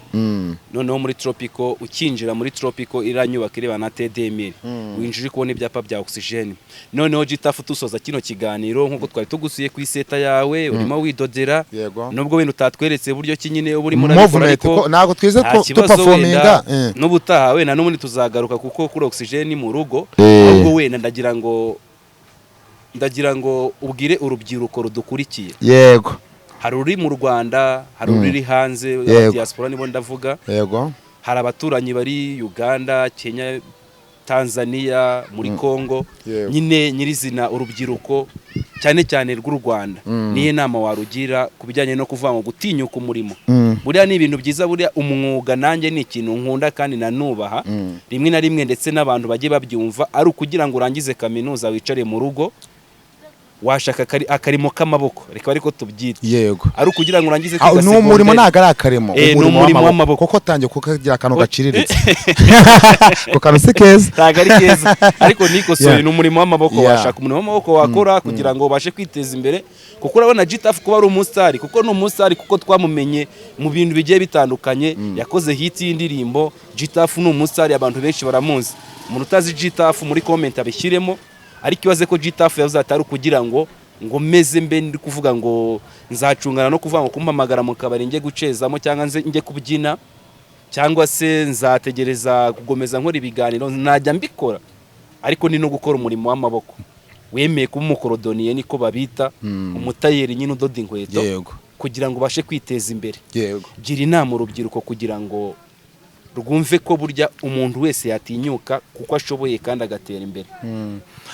Noneho muri Tropico, ukinjira muri Tropico, iriya nyubako ireba na TDML, winjira uri kubona ibyapa bya Oxygen. Noneho Gitafu, tusoza kino kiganiro, nk'uko twari tugusuye ku iseta yawe urimo widodera, nubwo wenda utatweretse buryo ki nyine uba urimo urabikora, Movement, ariko ntabwo twize nta kibazo, tuperforminga. wenda n'ubutaha wenda n'ubundi tuzagaruka, kuko kuri Oxygen ni mu rugo. Ahubwo wenda ndagira ngo ubwire urubyiruko rudukurikiye. Hari uri mu Rwanda, hari uri hanze, diaspora nibo ndavuga. Hari abaturanyi bari Uganda, Kenya, Tanzania, muri Congo. Nyine nyirizina urubyiruko cyane cyane rw'u Rwanda, niyo nama warugira ku bijyanye no kuvuga ngo gutinyuka umurimo? Buriya ni ibintu byiza, buriya umwuga nanjye ni ikintu nkunda kandi nanubaha. Rimwe na rimwe ndetse n'abantu bajye babyumva, ari ukugira ngo urangize kaminuza wicare mu rugo. Washaka akarimo k'amaboko, reka ariko tubyite. Ari ukugira ngo urangize Ah, kwiga ni umurimo, segonderi. ntabwo ari akarimo. Ni umurimo w'amaboko. Kuko tangiye kukagira akantu gaciriritse, ku kantu si keza. Ntabwo ari keza, ariko nikosoye. Ni umurimo w'amaboko. Washaka umurimo w'amaboko wakora kugira ngo ubashe kwiteza imbere, kuko urabona G-Taff kuba ari umusitari, kuko ni umusitari, kuko twamumenye mu bintu bigiye bitandukanye, yakoze hit y'indirimbo. G-Taff ni umusitari, abantu benshi baramuzi. Umuntu utazi G-Taff muri comment abishyiremo. Ariko ibaze ko G-Taff yavuze atari ukugira ngo meze mbe ndi kuvuga ngo nzacungana no kuvuga ngo kumpamagara mu kabari njye gucezamo, cyangwa nze njye kubyina, cyangwa se nzategereza kugomeza nkora ibiganiro, najya mbikora, ariko ni no gukora umurimo w'amaboko. Wemeye kuba umukorodoniye, niko babita, umutayeri nyine udoda inkweto, kugira ngo ubashe kwiteza imbere. Gira inama urubyiruko kugira ngo rwumve ko burya umuntu wese yatinyuka kuko ashoboye kandi agatera imbere.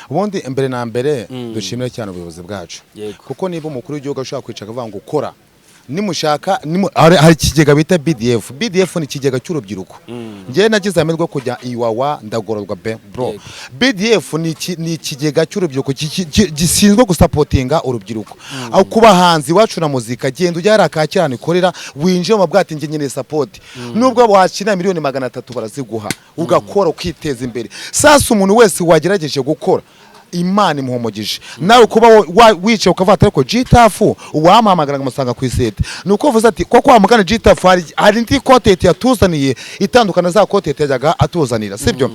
Ubundi mbere na mbere, dushimire cyane ubuyobozi bwacu, kuko niba umukuru w'igihugu ashobora kwicara akavuga ngo kora nimushaka hari ikigega bita BDF. BDF ni ikigega cy'urubyiruko. Njyewe nagize amahirwe yo kujya Iwawa, ndagororwa be bro. BDF ni ikigega cy'urubyiruko gishinzwe gusapotinga urubyiruko. Aho kuba hanze iwacu na muzika, genda ujya hariya Kacyiru ikorera, winjire mu bwati, njye nkeneye support. Nubwo wakina miliyoni 300 baraziguha, ugakora ukiteza imbere. Sasa umuntu wese wagerageje gukora, Imana imuha umugisha. Nawe kuba wicaye ukavuga ati ariko G-Taff uwamuhamagara nkamusanga ku isete, ni uko uvuze ati koko wa mugani G-Taff hari indi content yatuzaniye itandukana za content yajyaga atuzanira, sibyo?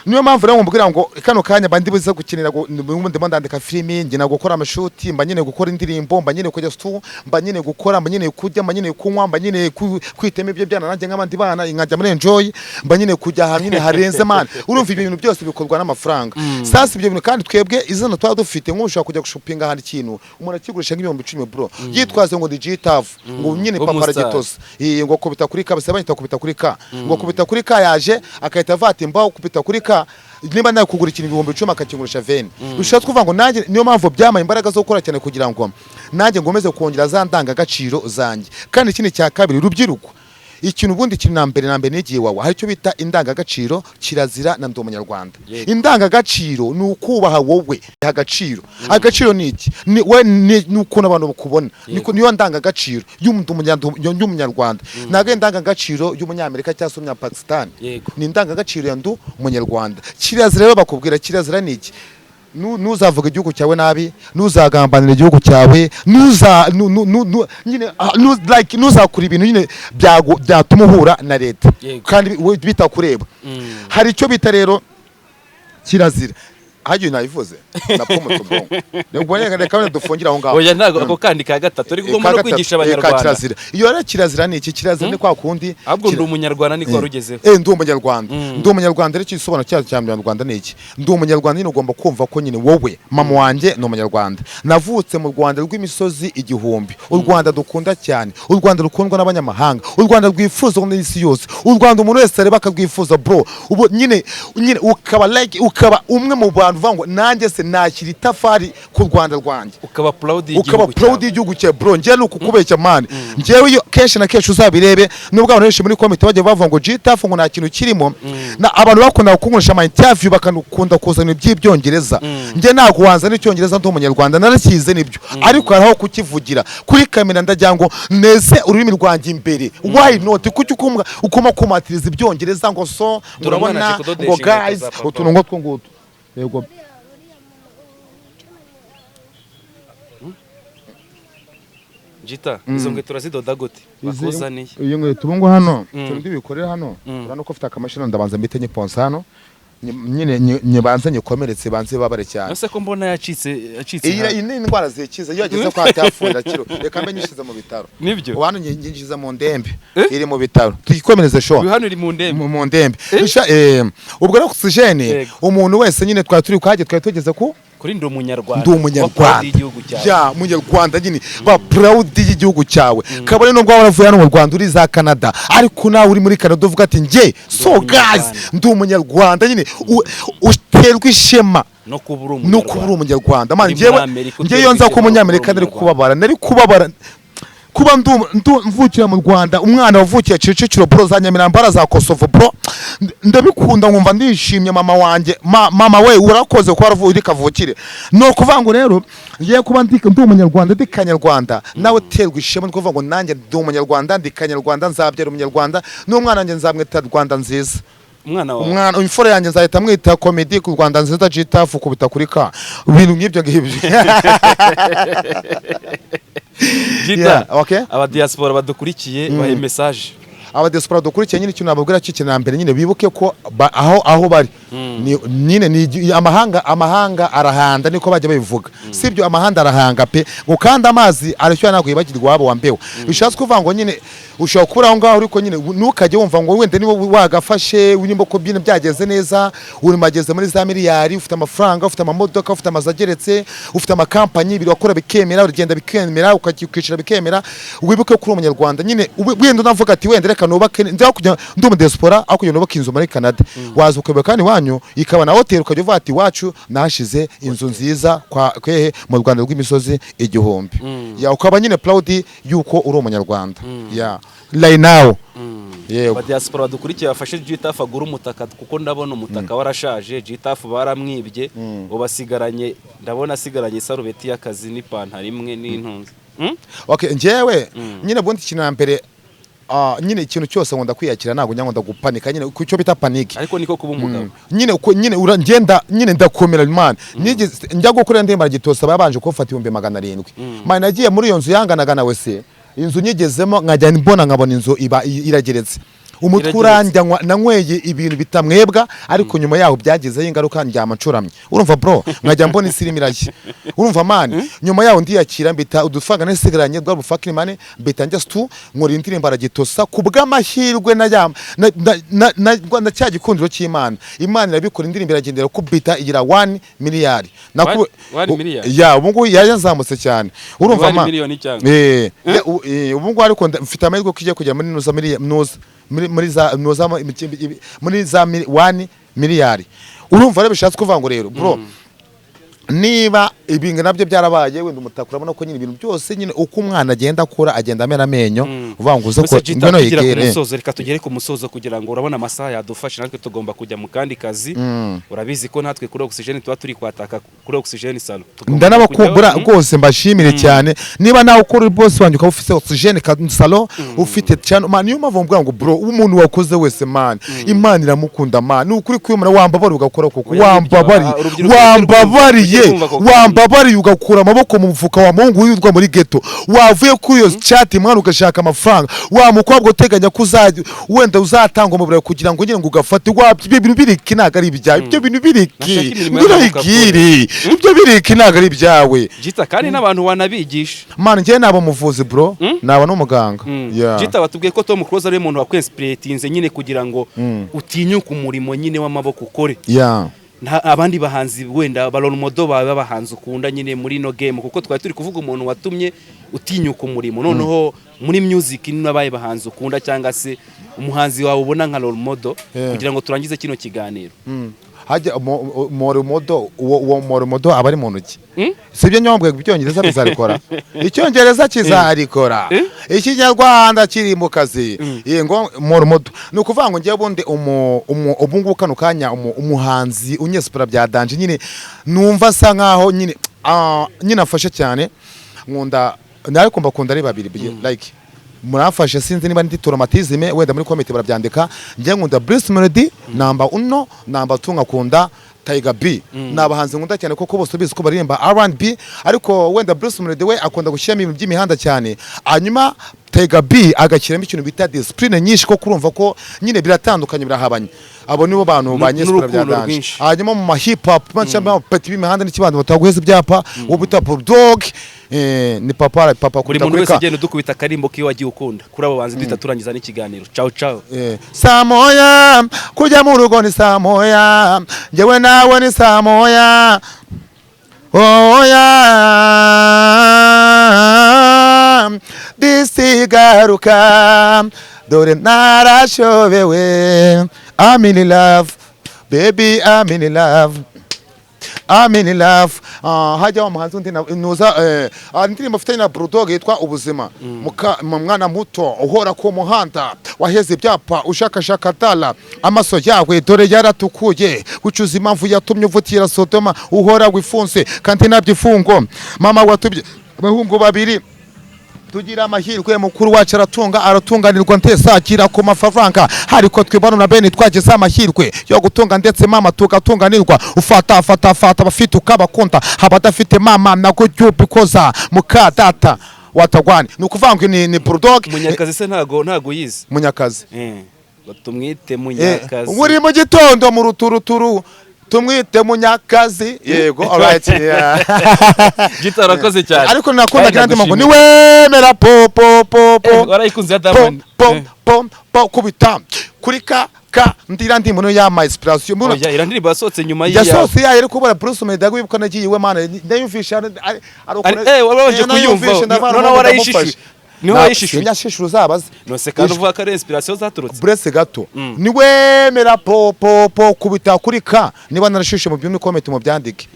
Niyo mpamvu rero mubwira ngo kano kanya mba ndi buze gukinira ndimo ndandika filimi, ngena gukora amashuti, mba nkeneye gukora indirimbo, mba nkeneye kujya stu, mba nkeneye gukora, mba nkeneye kurya, mba nkeneye kunywa, mba nkeneye kwitema ibyo byana nanjye nk'abandi bana, nkajya muri enjoy, mba nkeneye kujya ahantu nyine harenze man. Urumva ibyo bintu byose bikorwa n'amafaranga. Sasa ibyo bintu kandi twebwe izina tuba dufite, nk'ubu ushobora kujya gushopinga ahantu ikintu umuntu akigurisha nk'ibihumbi 10 bro, yitwaze ngo ndi G-Taff, ngo nyine Ngo papa umustar. aragitosa. Iyi ngo kubita kuri ka, bose banyita kubita kuri ka, ngo kubita kuri ka yaje akahita avuga ati mbaho kubita kuri ka, niba nawe kugura ikintu 10,000 akakigurisha 20. Bishatse kuvuga ngo nanjye niyo mpamvu byamaye imbaraga zo gukora cyane kugira ngo nanjye ngomeze kongera za ndangagaciro zanjye. Kandi ikindi cya kabiri, rubyiruko, ikintu ubundi kintu na mbere na mbere nigiye wawe, hari icyo bita indangagaciro, kirazira na ndi umunyarwanda. Indangagaciro ni ukubaha wowe agaciro. Agaciro ni iki? Ni we ni ukuntu abantu bakubona. Niyo ndangagaciro y'umunyarwanda, ntabwo ari indangagaciro y'umunyamerika cyangwa se umunyapakisitani. Ni indangagaciro ya ndu umunyarwanda. Kirazira rero bakubwira, kirazira ni iki? Ntuzavuga igihugu cyawe nabi, ntuzagambanira igihugu cyawe, nuza nyine like ntuzakora ibintu nyine byatuma uhura na leta kandi bitakureba. Hari icyo bita rero kirazira, hagiye nabivuze napfumutse ubwonko. Reka wenda dufungire aho ngaho. Oya, ntabwo ako kandi ka gatatu ariko ugomba no kwigisha ka abanyarwanda. Kirazira, iyo rero kirazira ni iki? Kirazira ni kwa kundi Ahubwo ndi umunyarwanda niko wari ugezeho. Ndi umunyarwanda. Ndi umunyarwanda rero, igisobanuro cyacu cya munyarwanda ni iki? Ndi umunyarwanda nyine ugomba kumva ko nyine wowe mama wanjye ni umunyarwanda, navutse mu Rwanda rw'imisozi igihumbi, u Rwanda dukunda cyane, u Rwanda rukundwa n'abanyamahanga, u Rwanda rwifuzwa n'isi yose, u Rwanda umuntu wese areba akarwifuza bro. Ubu nyine ukaba like ukaba umwe mu bantu uvuga ngo nanjye se nashyira itafari ku Rwanda rwanjye. Ukaba proud Ukaba y'igihugu proud cyawe. y'igihugu cyawe bro. Njyewe ni ukukubeshya man, njyewe iyo kenshi na kenshi uzabirebe, nubwo abantu benshi muri comment bajya bavuga ngo G-Taff ngo nta kintu kirimo, na abantu bakunda kunkoresha ama interview bakanakunda kuzana iby'ibyongereza, njye ntabwo wanzana icyongereza, ndi umunyarwanda, narakize nibyo, ariko hari aho kukivugira kuri kamera ndagira ngo neze ururimi rwanjye imbere. Why not? Kuki ukuma kumatiriza ibyongereza ngo so ngo Dore umwana urabona aje kudodesha ngo inkweto guys, za papa. utuntu ngo two ngutu, yego. Jita, izo nkweto urazidoda gute bakuzaniye? Iyi nkweto ubu ngubu hano turi bikorera hano, urabona ko ufite akamashini, ndabanza mbite nyiponsa hano, nyine nyibanze nyikomeretse, banze babare cyane. Ese ko mbona yacitse yacitse? Iyi iyi ni indwara zikiza, iyo yageze kwa typhoid kiro, reka mbe nyishyize mu bitaro. Nibyo. Ubu hano nyinjiza mu ndembe, iri mu bitaro, tuyikomereze sho. Uyu hano uri mu ndembe. Mu ndembe. Ubwo rero oxygen, umuntu wese nyine twari turi kuhagera, twari tugeze ku Kuri ndi umunyarwanda. Ndi Wa proud umunyarwanda. y'igihugu cyawe. Ya munyarwanda nyine, ba proud y'igihugu cyawe, kabone nubwo waba waravuye hano mu Rwanda uri za Canada, ariko nawe uri muri Canada uvuga ati njye so guys, ndi umunyarwanda nyine, uterwa ishema no kuba uri no kuba uri umunyarwanda man. Uri muri Njyewe Amerika, njyewe iyo nza uterwa kuba ishema no umunyamerika kuba uri nari kubabara, nari kubabara. Kuba mvukira mu Rwanda, umwana wavukiye Kicukiro, bro, za Nyamirambo, za Kosovo, bro, ndabikunda, nkumva ndishimye. Mama wanjye, mama we, urakoze kuba waravuye uri kavukire. Ni ukuvuga ngo rero ngiye kuba ndi umunyarwanda, ndi kanyarwanda. Nawe terwa ishema no kuvuga ngo nanjye ndi umunyarwanda, ndi kanyarwanda, nzabyara umunyarwanda, n'umwana wanjye nzamwita Rwanda Nziza. Umwana wawe? Umwana, imfura yanjye nzahita mwita Comedy ku Rwanda Nziza, G-Taff kubita kuri ka ibintu nk'ibyo ngibyo. Gita, Yeah, okay. Abadiaspora badukurikiye bahe message. Abadiaspora dukurikiye nyine, ikintu nababwira cyo, ikintu mbere nyine, bibuke ko aho bari nyine ni amahanga arahanda, niko bajya babivuga, sibyo? Amahanga arahanga pe, ngo kandi amazi arashyuha, ntabwo yibagirwa iwabo wambeho. Bishatse kuvuga ngo nyine ushobora kuba uri aho ngaho, ariko nyine ntukajye wumva ngo wenda niba wagafashe, nimba ko byine byagenze neza, uri mageze muri za miliyari, ufite amafaranga, ufite amamodoka, ufite amazu ageretse, ufite amakampanyi, birakora bikemera, uragenda bikemera, ukicara bikemera. Wibuke ko uri umunyarwanda nyine. Wenda unavuga ati wenda reka nubake, njya kujya ndi umudiaspora, aho kugira nubake inzu muri Canada, waza ukubaka kandi iwanyu ikaba na hoteli, ukajya uvuga ati iwacu nahashize inzu nziza kwa kwehe mu Rwanda rw'imisozi igihumbi. Ya, ukaba nyine proud yuko uri umunyarwanda. Ya, right now, yego. Abadiaspora badukurikiye bafashe G-Taff agura umutaka, kuko ndabona umutaka warashaje. G-Taff baramwibye, ubu basigaranye, ndabona asigaranye isarubeti y'akazi n'ipantaro imwe n'intunzi. Okay, njyewe nyine ubundi ikintu na mbere, nyine ikintu cyose nkunda kwiyakira, ntabwo njya nkunda gupanika nyine, ku cyo bita panic. Ariko niko kuba umugabo. Nyine uko nyine ngenda nyine ndakomera, man. Nigeze njya gukora ndemba gitosa, babanje kumfata 700,000. Man, nagiye muri iyo nzu yanganaga na wese, inzu nyigezemo nkajya mbona, nkabona inzu iba irageretse, umutwe Irageretse. urandya, nanyweye ibintu bitamwebwa, ariko nyuma yaho byagizeho ingaruka, ndyama ncuramye, urumva bro, nkajya mbona isi irimo irashya, urumva man. Nyuma yaho ndiyakira, mbita udufaranga nasigaranye rwa bufakini man, mbita njya stu nkora indirimbo aragitosa. Ku bw'amahirwe na ya na cya gikundiro cy'Imana, Imana irabikora, indirimbo iragendera kubita igira 1 miliyari. 1 miliyari? Ya, ubu ngubu yazamutse cyane, urumva One ma miliyoni cyangwa? Eh, ya, ubu ngubu ariko mfite amahirwe ko igiye kugera muri nuza nuza muri za nuza muri za 1 miliyari. Urumva rero, bishatse kuvuga ngo rero bro, niba ibi nabyo byarabaye, wenda umutaka, urabona ko nyine ibintu byose nyine uko umwana agenda akura agenda amera amenyo, uvuga ngo uze Mbese ko Gita, ngwino tugera ku yegere. musozo, reka tugere ku musozo kugira ngo, urabona amasaha yadufashe, natwe tugomba kujya mu kandi kazi. Urabizi ko natwe kuri Oxygen tuba turi kwataka kuri Oxygen Salon. Tugomba Ndanabakumbura kujyaho. rwose, mbashimire cyane. Niba nawe ukora uri boss wanjye, ukaba ufite Oxygen Salon, ufite channel, man, niyo mpamvu mvuga ngo bro, umuntu wakoze wese, man, Imana iramukunda, man. Ni ukuri kwimura, wambabari ugakora koko. Oya, Wambabari urubyiruko wambabariye ruri kumva ako kantu. Wambabariye ugakura amaboko mu mufuka wa muhungu wirirwa muri ghetto, wavuye kuri iyo chat, mwana, ugashaka amafaranga, wa mukobwa uteganya ko uzajya wenda uzatanga umubiri kugira ngo nyine ngo ugafate wa, ibyo bintu biriki, ntabwo ari ibyawe ibyo bintu biriki. Nashaka imirimo Ngwino y'amaboko. yigire ibyo biriki, ntabwo ari ibyawe. Gita, kandi n'abantu wanabigisha. Man, njyewe naba umuvuzi bro, naba n'umuganga. Yeah. Gita, batubwiye ko Tom Close ari umuntu wakwinspiratinze nyine kugira ngo utinyuke umurimo nyine w'amaboko ukore. Abandi bahanzi wenda ba role model bawe, b'abahanzi ukunda nyine muri ino game, kuko twari turi kuvuga umuntu watumye utinyuka umurimo, noneho muri music n'abaye bahanzi ukunda cyangwa se umuhanzi wawe ubona nka role model, kugira ngo turangize kino kiganiro. Hajya role model, uwo role model aba ari mu ntoki. Sibyo nyombwe, icyongereza bizarikora, icyongereza kizarikora, ikinyarwanda kiri mu kazi. Ngo role model ni ukuvuga ngo ngewe ubundi ubu ngubu kano kanya umuhanzi unyesipura bya danger nyine numva asa nkaho nyine nyine afashe cyane, nkunda, ariko mbakunda ari babiri, like muramfashe, sinzi niba ndi traumatisme, wenda muri comment barabyandika. Njye nkunda Bruce Melody number uno, number two nkakunda Tiger B. Ni abahanzi nkunda cyane kuko bose ubizi ko baririmba R&B, ariko wenda Bruce Melody we akunda gushyiramo ibintu by'imihanda cyane, hanyuma Tiger B agashyiramo ikintu bita discipline nyinshi, ko kurumva ko nyine biratandukanye, birahabanye. Abo nibo bantu banyesipura bya N'urukundo danger. rwinshi. Hanyuma mu ma hip hop cyangwa peti b'imihanda n'ikibandi bataguheza ibyapa, uwo bita Bulldog, ni papa papa. Buri muntu wese agenda udukubita akarimbo k'iyo wagiye ukunda kuri abo bahanzi, duhita turangiza n'ikiganiro. Ciao ciao. Saa moya kujya mu rugo ni saa moya, njyewe nawe ni saa moya, oya disigaruka, dore narashobewe. I'm in love baby, I'm in love. I'm in love. Hajya wa muhanzi undi nuza indirimbo afitanye na Bulldog yitwa Ubuzima. Mu mwana muto uhora ku muhanda, waheze ibyapa, ushakashaka dala, amaso yawe dore yaratukuye, wicuza impamvu yatumye uvutira Sodoma, uhora wifunze kandi nabyifungo. Mama watubye abahungu babiri, tugira amahirwe mukuru wacu aratunga, aratunganirwa, ndetse agira ku mafaranga, ariko twibana na bene twagize amahirwe yo gutunga, ndetse mama tugatunganirwa. Ufata fata fata abafite ukabakunda, abadafite mama nabwo ubikoza muka data watagwani. Ni ukuvuga ngo ni Bulldog. Munyakazi se ntago yize? Munyakazi. Ngo tumwite Munyakazi. Buri mu gitondo mu ruturuturu tumwite Munyakazi. Yego, alright, yeah. Gita, urakoze cyane. Ariko nakundaga Kandi andi ngo ndagushimiye. niwemera po po po po. Warayikunze ya Po. Diamond. Po po po, kubita kuri ka ka ndira ndi muno ya my inspiration muno. Oya, iriya ndirimbo yasohotse nyuma y'iya. Yasohotse yayo, ariko ubona Bruce Melody wibuka nagiye iwe mana, ndayumvisha ari Wabanje kuyumva, noneho warayishishuye. Niho wayishishuye. Sinyashishura, uzabaze. Nose kandi uvuga ko ari inspiration zaturutse. Buretse gato, niwemera po po po kubita kuri ka, niba narashishe mu byumba, comment mu byandike.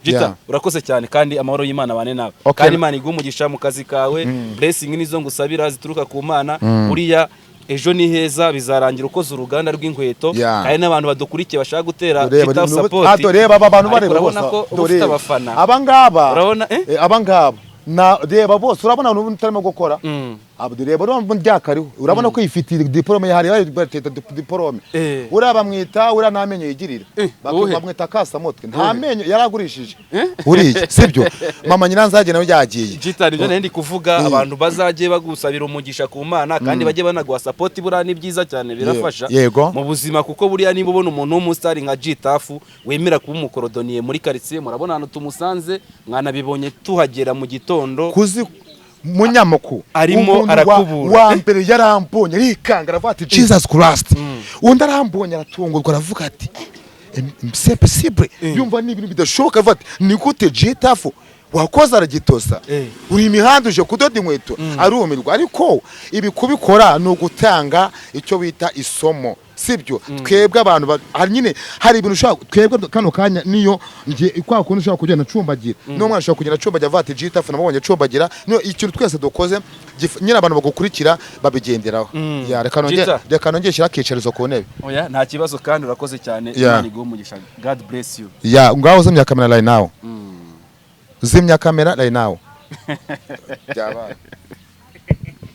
Gita, urakoze cyane kandi amahoro y'Imana abane nawe. Kandi Imana iguhe umugisha mu kazi kawe. Blessing nizo ngusabira zituruka ku Mana. Buriya ejo ni heza, bizarangira ukoze uruganda rw'inkweto. Kandi n'abantu badukurikiye bashaka gutera Reba, Gita support. Dore aba bantu Ariko bareba urabona bose. ko uba Dore ufite abafana. Aba ngaba. Urabona, eh? Aba ngaba na reba bose, urabona n'ubu utarimo gukora. Abo reba, urabona ryakariho, urabona ko yifitiye diplôme, yahari batita diplôme. Uriya bamwita, uriya nta menyo yigirira. Uwuhe? Bamwita kasamutwe, nta menyo yaragurishije uriya, sibyo? Mama nyiranzage nawe yagiye. Gita, nibyo nari ndi kuvuga, abantu bazajye bagusabira umugisha ku Mana kandi bajye banaguha support. Buriya ni byiza cyane, birafasha mu buzima, kuko buriya niba ubona umuntu w'umusitari nka Gitafu wemera kuba umukorodoniye muri karitsiye, murabona ahantu tumusanze, mwanabibonye tuhagera mu gitondo. Kuzi munyamuku Arimo umuntu arakubura. wa mbere yarambonye arikanga, aravuga ati: "Jesus Christ." Undi arambonye aratungurwa, aravuga ati: "C'est possible?" Yumva ni ibintu bidashoboka, avuga ati: "Ni gute Gitafu wakoze aragitosa uri imihanda uje kudoda inkweto?" Arumirwa. Ariko ibi kubikora ni ugutanga icyo bita isomo, sibyo? Twebwe abantu hari nyine hari ibintu ushobora, twebwe kano kanya niyo nge kwa kuntu ushobora kugenda acumbagira, n'umwana ashobora kugenda acumbagira, avuga ati: "Gitafu namubonye acumbagira." Niyo ikintu twese dukoze nyine abantu bagukurikira babigenderaho. Ya, reka nongere Gita. reka nongere shyira akicarizo ku ntebe. Oya, nta kibazo, kandi urakoze cyane. Imana iguhe umugisha, God bless you. Ya, ngaho zimya kamera right now, zimya kamera right now. Byabaye.